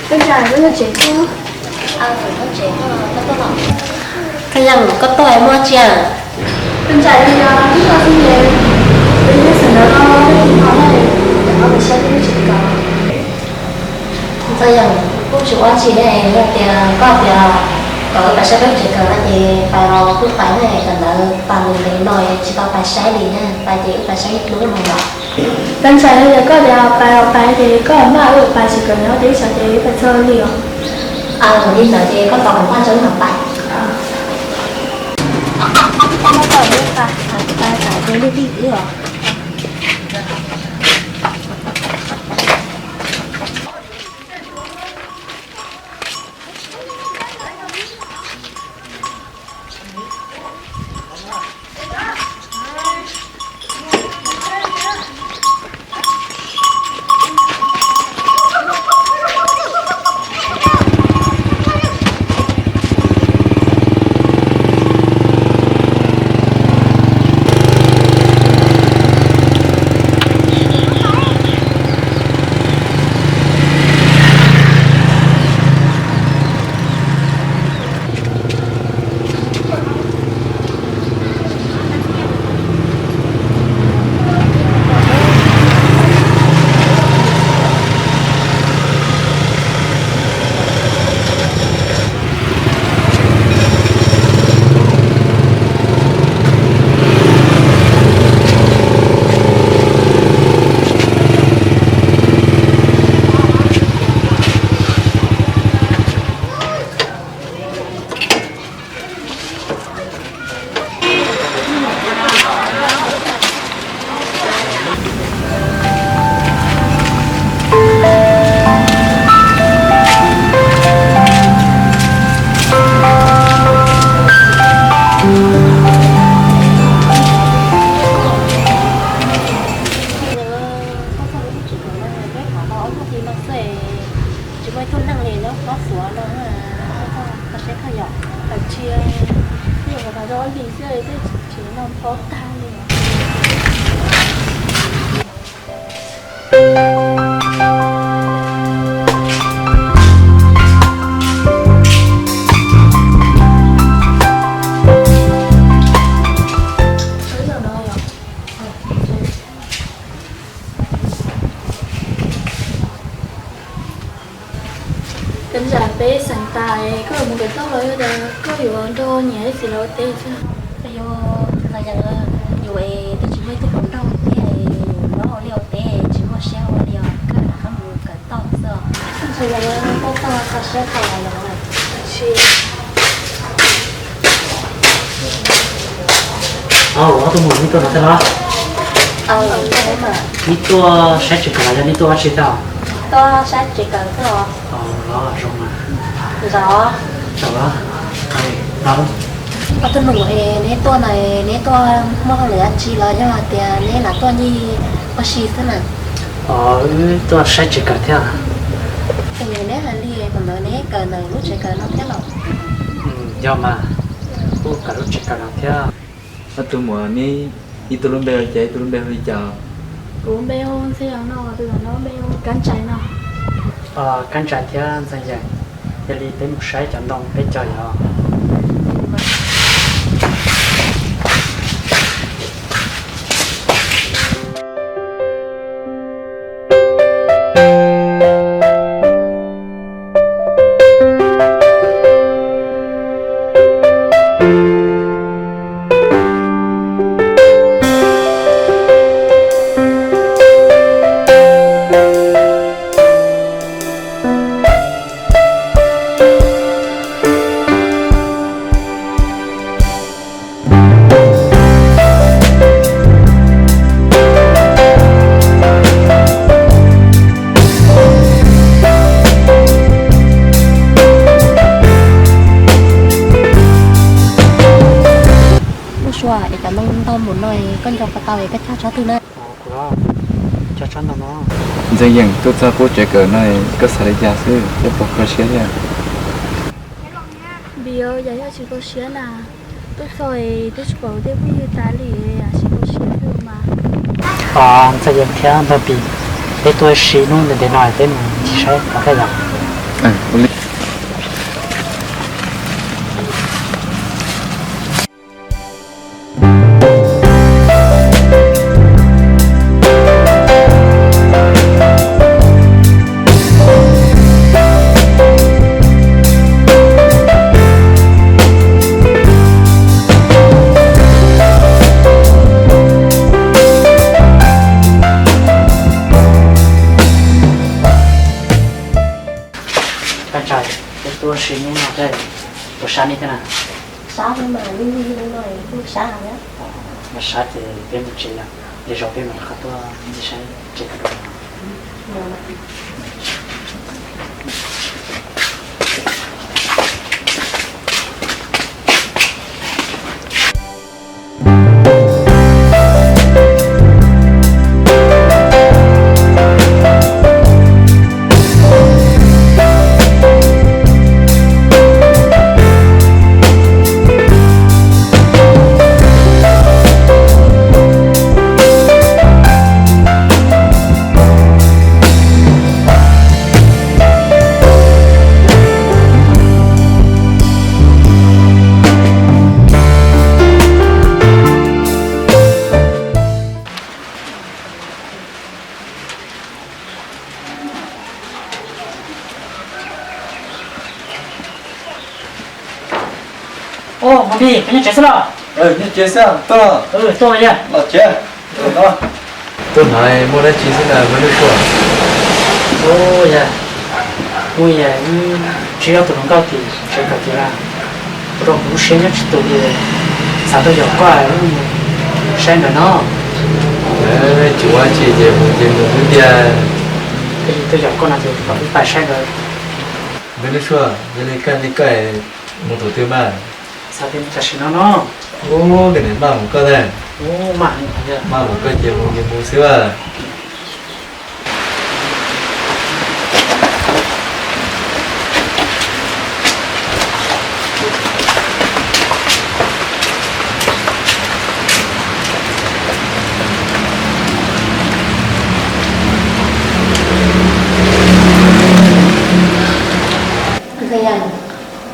Koj ntsa, koj tuaj tsev koj. Koj yeej koj tuaj muaj tsi? Koj ntsa, yog yog ib tug xwb ces peb nyob xwm ntawd no, peb tiv thov na, peb pais saib peb lub tsev kawm. Ntxawm Yeej, kuj tsis ua dab tsi ne, yog tias koj tias kom wb pais saib peb lub tsev kawm no ces pais los kuj pais ne, kawm ntawv tas ntev ntev no tsis tau pais saib li na, pais ces wb pais saib ib hnub no los. Koj ntsa, yog tias koj tias pais los pais ces koj maj wb pais tsev kawm no ces ib tsam ces wb pais txog li os. Li ntawd ces koj tos kuv npaj tso wb mam pais. Tsis muaj ib tug neeg li nyob pob xuav no, koj saib koj yom, tam tsis, yuav mus thov zog ua hlis xwb tej tsis no pob tag li. Koj ntsa, peb xeem tas koj yuav mus kawm toj los yog tias koj yuav nrog niam ib txiv lawv ua teb xwb? Yus, yus es twb tsis muaj ib tug hluas nraug thiab, yus nyob hauv liaj ua teb tsis muaj siab ua li os, kawg lam qab mus kawm toj xwb os. Ntshai yog koj toj toj siab tau los. Tsis. Ob tug mus, neb tuaj no thiab los? Neb tuaj saib tsev kawm los yog neb tuaj ua dab tsi thiab? Tuaj saib tsev kawm thiab os. Los zoo mas. Zaum. Zaum los. Ob tug nus, neb tuaj na, neb tuaj muaj hauj lwm dab tsi los yog hais tias neb lam tuaj ncig ua si xwb na? Wb tuaj saib tsev kawm thiab. Es neb hais li, thaum ntawd neb kawm ntawm lub tsev kawm no thiab los? Yog mas, kuj kawm lub tsev kawm no thiab. Ob tug muam, neb ib tug lub npe hu li cas, ib tug lub npe hu li cas? Kuv lub npe hu Ntxhi Yos no, tus zaum no lub npe hu Kab Ntsais no. Kab Ntsais thiab Ntxhi Yos, yog li peb mus saib cov ntoo peb cog yom. Sab ntawm no. Ntxeev Yeej, tuaj txog qub tsev kawm no koj xav li cas xwb, twb pom kho siab thiab? Vim yog yog tsis kho siab na, tuaj txog twb tsis pom tej phooj ywg tas li, tsis kho siab xwb mas. Ntxeev Yeej thiab Npawg Pis, peb tuaj ua si hnub ntev ntev no peb mus ncig saib pom thiab yom. Paj Ntsais, peb tuaj ua si hnub no thiab, puas sab li thiab na? Sab thiab mas, hnub no kuj sab thiab. Mas sab ces peb mus tsev yom, lwm zaus peb mam li qhov tuaj ncig saib tsev kawm dua. Ub, Hmoob Pij, koj nyob tsev xwb los? Nyob tsev xwb, tuaj los? Tuaj los yog. Los tsev. Tuaj no muaj dab tsi xwb na, muaj lub suab? Ub, yog, muaj yog, tsis yog tus hluas nkauj tim tsev kawm tim no, ua rau kuv lub siab nyob tsis tus li, xav tuaj yaum koj wb mus saib nkawd no. Tsis ua dab tsi ces mus ces mus xwb tiag. Tuaj yaum koj no ces kom wb pais saib nkawd. Npawg Nuj Suab, yog li koj, yog li koj mus thaum twg mas? Xav tias tam sim no no. Ub, koj niam maj mus koj ntag. Maj mus koj ces mus ces mus xwb as.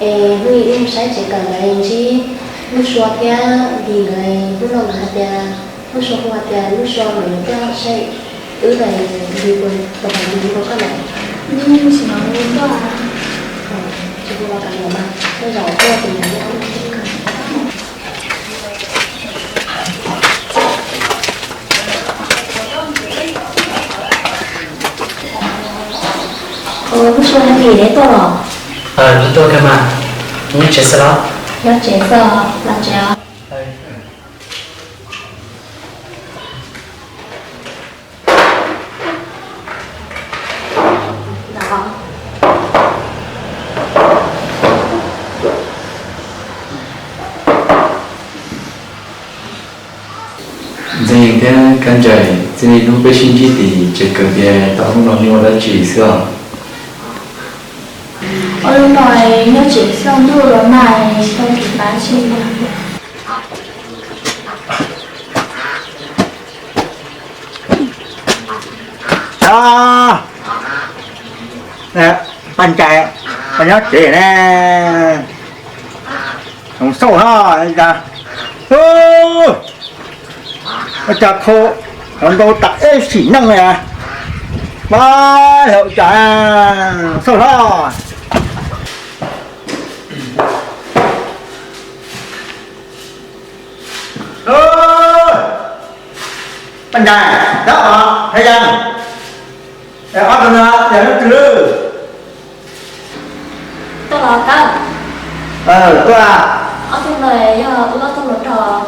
Es hnub ib wb mus saib tsev kawm ntawd ntsib Nuj Sua thiab Npis nkawd, hnub no nkawd hais tias, Nuj Sua hu hais tias Nuj Sua nkawd yuav tuaj saib wb lawm, Npis puas, puas kam Npis hu rau koj lawm? Tsis hu los kav liam mas, tej zaum tuaj ces nws Ua, Nuj Sua thiab Npis neb tuaj los? Tuaj kawg mas, nyob tsev xwb los? Nyob tsev xwb, los tsev os. Ntxeev thiab Kab Ncaim, txij li hnub peb sib ntsib tim tsev kawm tias tau hnub no nej ua dab tsi xwb os? Ua li no nyob tsev xwb, ntuj los nag tsis tau kev pab tsi. Paj Ncaim, koj nyob tsev ne? Hmoov xauj no, ua cas kho hmoov ntau tas ib sim neej li. Pab, ua cas xauj hlob. Paj Ncaim, Kab Ncaim, Haj Yeeb, ob tug no yog leej twg? Tuaj los Kab? Tuaj. Ob tug no yog wb ob tug hluas nraug.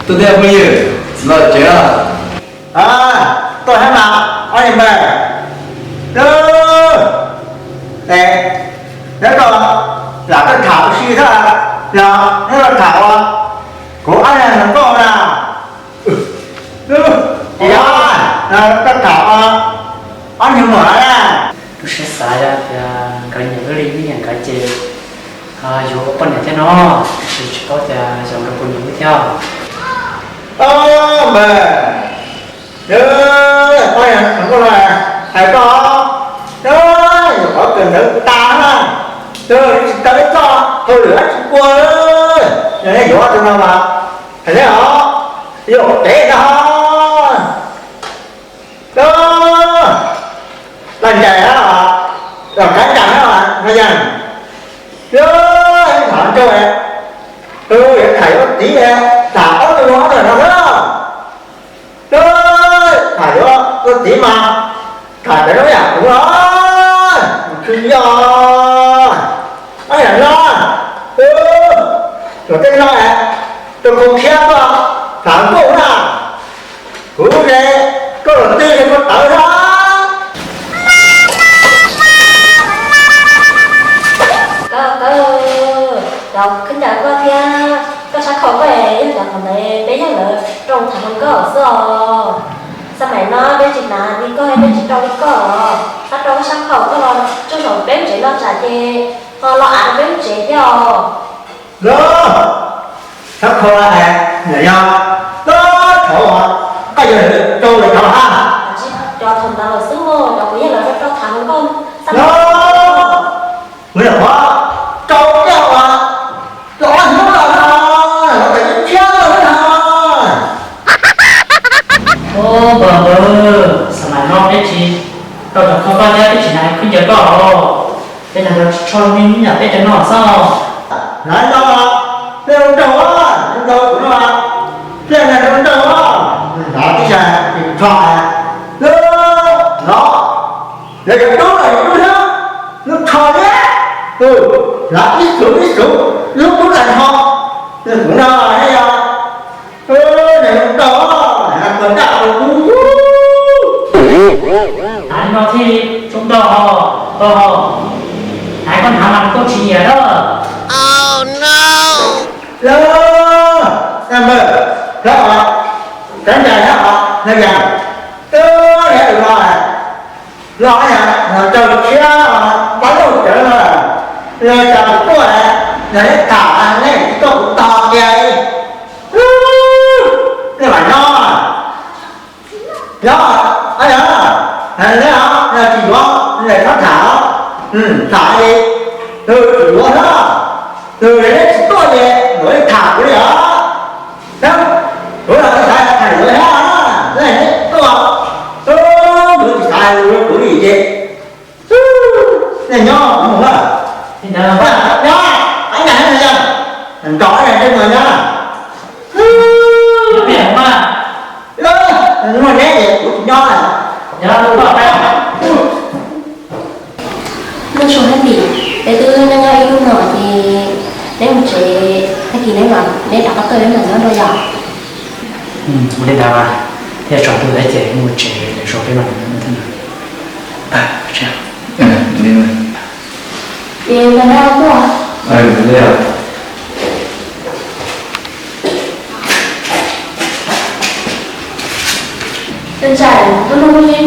Tuaj thiab phooj ywg, los tsev os. Tuaj thiab mas ob niag npawg. Es neb tuaj, lam tuaj tham ua si thiab los neb tuaj tham ua kuv ob niag hluas nkauj na. Koj Ob niag muam, rau siab xav yog tias nkawd nyiam wb li wb nyiam nkawd ces yuav ua poj niam thiab no, tab sis tsis paub tias yog nkawd puas nyiam wb thiab. Npawg, poj niam no hais koj, nyuam qhuav kawm ntawv tas na, tsis tau ib txoj hauj lwm dab tsi ua, yog nej yuav tus no mas hais nej os, yuav ua pem no. Laj ncaim los kav ncaim no yog, tham nrau, yuav tham yuav txiv, tham ob tug ob tawm no xwb. Tham yuav ua txiv mas tham pem rau yam kuv los tsis yog. Ob yam no, luag tej no rau kuv khiab koj tham nkuaj na, kuv ze koj los twj ze koj tawv na. Koj, koj, cov khaub ncaws koj thiab koj sab khau koj es yog cov qhov ntawd peb yog lawv rau tham hluas nkauj xwb os. Xab maim no peb tsis hnav li koj, peb tsis rau li koj os. Koj rau koj sab khau koj los tsuj saum peb tsev no tsam ces ho los av rau peb tsev thiab os. Los, sab khau es nyiam yog, los thaum koj yog rau li cov ha, cov thaum ntawd lawm xwb mog, cov kuv yog lawv rau tham hluas nkauj. Los, kuv yog qhov rau kiag uas los hnub los no, los tawm ib tshiab los no. Ub, npawg, npawg, xab maim no peb tsis rau cov khau koj thiab peb tsis hnav khaub ncaws koj os. Peb hnav cov tsho me me nyuam peb cov no xwb. Hnav no, peb ua nraug, ua nraug kuv no, peb hnav ua nraug, hnav tib sa tsis tsho. No, yog cov dub los yog dub thiab, lub tsho thiab, hnav ib xuv ib xuv, lub dub tas tsho, kuv no thiab yog. Nws zoo nkauj, hnav koj ntaj rau kuv. Hnav no thiaj zoo nkauj ho, nkauj ho. Hnav koj hnav mas koj tsis nyiam lawm. Lawm, npawg, lawm os, kav ncaim thiab os, no yog, lawm los, los yog, los rau tshiab, pab lub cawv, los cas kuv tuaj, los neb tham, neb tsis tuaj kuv tos kiag li. Nej mam nyob, nyob, nyob, neb os, yog tsis yuav, txhob tham, tham li, tsis yuav na, neb tsis tuaj ces yuav tham kuv li os. Kuv los xav tham yuav thiab, neb tuaj, kuv tsis xav yuav kuv li ces, nej nyob kuv mus na. Nyob, nyob, nyob, nrog neb nyob, neb nyob ces kuv tsis nyob lawm. Noj su hab tim, peb twb nyob nyob ib lub no ces neb mus tsev, tag kis neb mam, neb rov qab tuaj peb mam nyob dua yom. Ua li ntawd mas, thiaj tsaus ntuj thiab ces mus tsev lawm, zaum peb mam nyob thiab na. Ces neb tuaj. Ntshai, lub hnub ib